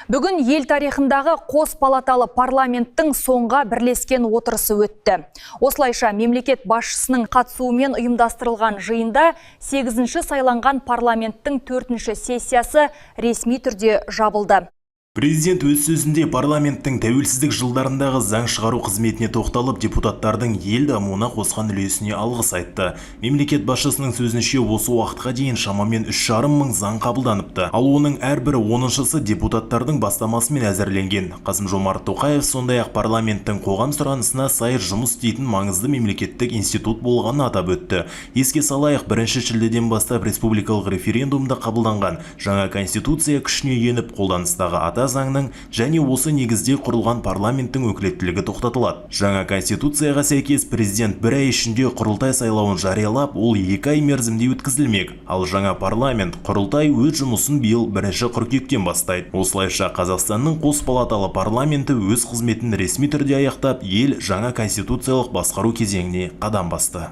Бүгін ел тарихындағы қос палаталы парламенттің соңғы бірлескен отырысы өтті. Осылайша, мемлекет басшысының қатысуымен ұйымдастырылған жиында 8-ші сайланған парламенттің төртінші сессиясы ресми түрде жабылды. Президент өз сөзінде парламенттің тәуелсіздік жылдарындағы заң шығару қызметіне тоқталып, депутаттардың ел дамуына қосқан үлесіне алғыс айтты. Мемлекет басшысының сөзінше, осы уақытқа дейін шамамен 3,5 мың заң қабылданыпты. Ал оның әрбір оныншысы депутаттардың бастамасымен әзірленген. Қасым Жомарт Тоқаев сондай-ақ парламенттің қоғам сұранысына сай жұмыс істейтін маңызды мемлекеттік институт болғанын атап өтті. Еске салайық, 1 шілдеден бастап республикалық референдумда қабылданған жаңа Конституция күшіне еніп, қолданыстағы ата заңның және осы негізде құрылған парламенттің өкілеттілігі тоқтатылады. Жаңа Конституцияға сәйкес, президент бір ай ішінде құрылтай сайлауын жариялап, ол 2 ай мерзімде өткізілмек. Ал жаңа парламент, құрылтай өз жұмысын биыл 1 қыркүйектен бастайды. Осылайша, Қазақстанның қос палаталы парламенті өз қызметін ресми түрде аяқтап, ел жаңа конституциялық басқару кезеңіне қадам басты.